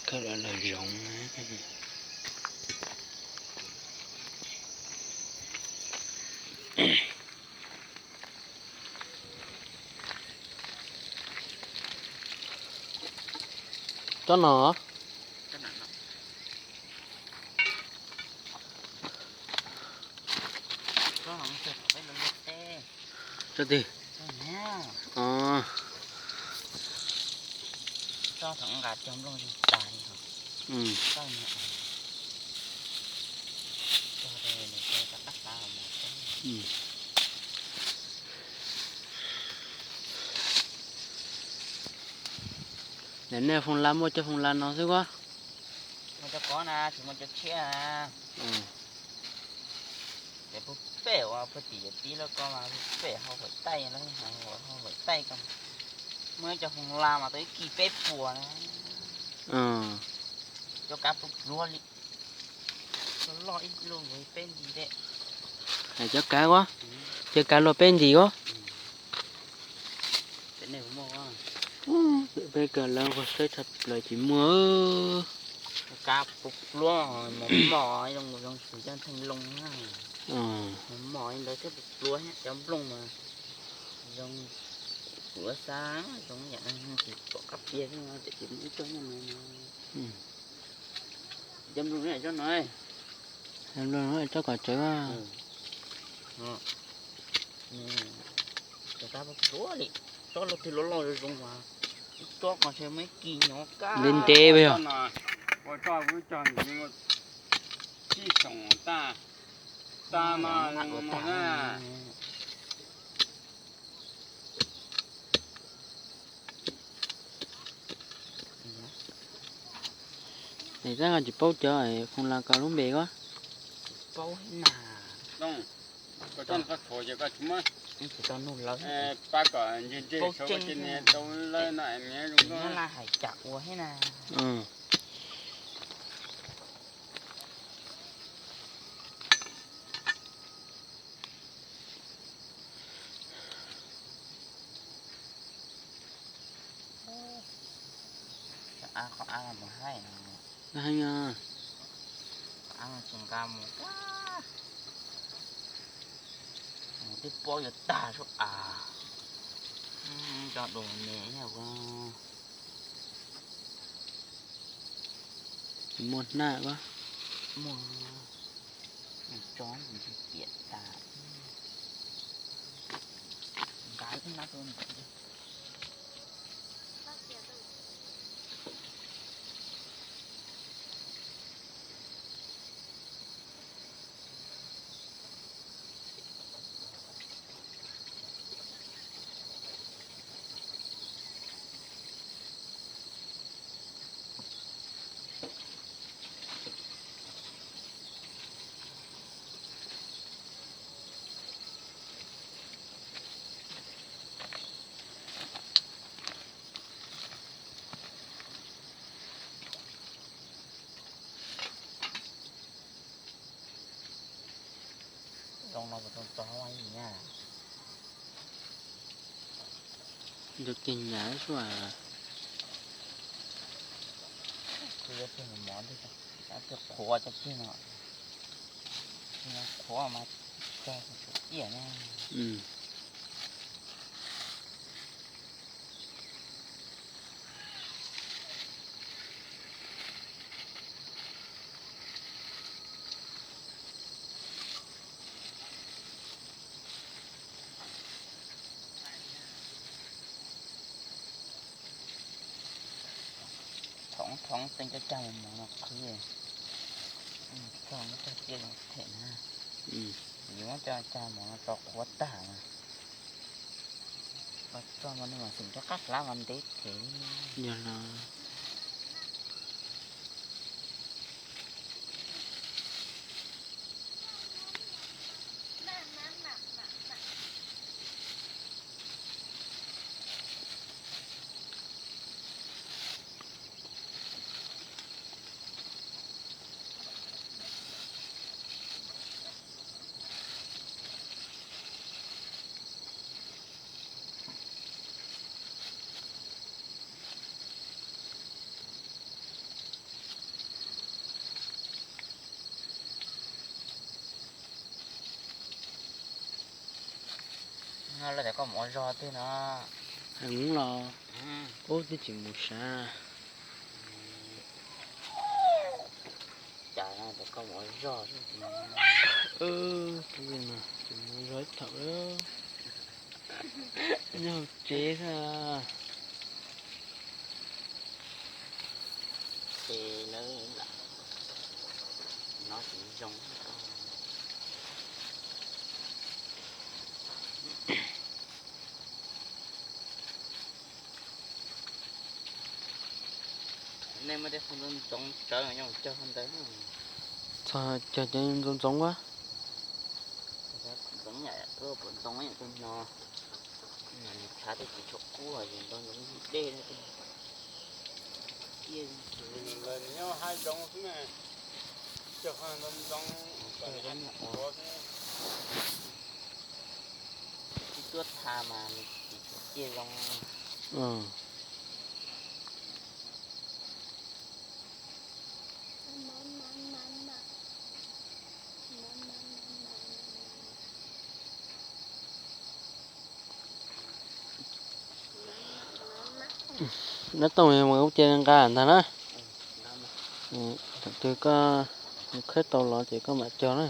Kawg los lawm zoov. Tsob no. Tsob twg? Nim nej foom lab muaj cov foom lab no xwb ua. Muaj cov kov na, tsis muaj cov tshiab na. Ces pub pem ua pug tim yawm tib lawv ko mas pem hau hawm taij, hau hawm taij ko. Muaj ib co foom lab mas tau ib kis peb puas na. Cov kav pluav pluav li. Loj ib lub peb nti. Hais cov kav ua, cov kav luaj peb nti ua. Peb kawm lawv ua saib tshaj plaws tsis muaj. Kav pluav pluav mos mos zoo zoo xwm cov theej loo. Mos mos li ntawd thiab pluav pluav cov nplooj mas zoo. Kuv xav zoo yam tsis pom qab piav xwb, ces tsis muaj ib tsob nyob no. Cov nplooj no tsob no, cov nplooj no tsob kom tsawv. Cov kab pluav li, tsob loj twg loj loj zoo zoo mas, ib tsob mas ntshe muaj ib kis nyob kab ntev ntev. Ua tsob kuv cog nws tib xoom tag, tag mas zoo no na. Es tab tsis paub cov foom lab ko lub npe ko. Paub na. Koj txhob tshuav ces koj tsis muab, pab kom ntseg ntseg saum koj cia niag tau lawm no es niag zoo nkauj. Hais cas ua thiab na. Qhov av mus haib, qhov av tsis nqa mus, mus twb pob yuav tag sub av. Tso dua me yog ua. Tsis muaj hnab ua. Muaj, tso ntsis piam tas. Nqa ib hnab tuaj. Zoo no puas tau tso ua li na? Nrog kiag nyav suab. Kuv yuav kiag mov ntej, qhuav cov kiag no, qhuav mas cog tsis tshua tiaj na. Thov thov txeeb cov cag mos mos no qhwv, txog muab cog tiaj zoo them na. Yuav muab cov cag mos no tso qhuav tag na. Txog mas nws mas xeem rov qab hlav mas ntev them. Yog los. Lawv tias koj mus ua zog twg no? Heev los, ub, twb tsis mus sav. Cas tias koj mus ua zog xwb. Ub, tsis mus ua zog ib thaum lawm. Nyob hauv tsev xwb. Ces lawv lam no tsis zoo. Nej muaj tej qhov ntxoov ntxoov tsawv no cog qhov ntawd. Txog cog cov ntxoov ntxoov a. Ntxoov yam ua puas ntxoov yam tus no. Nws tshav twb tsis tshua kub es ntxoov ntxoov dej na. Nws nyob hav zoov xwb na, cog qhov ntxoov ntxoov kom nws hav tsis tuav xwb. Tsis tuav tha mas nws tsis tshua ciaj zoo. Dab tooj mas kuv cia nqa ntag na. Thaum twg koj mus khawb tau los ces koj mam cog na.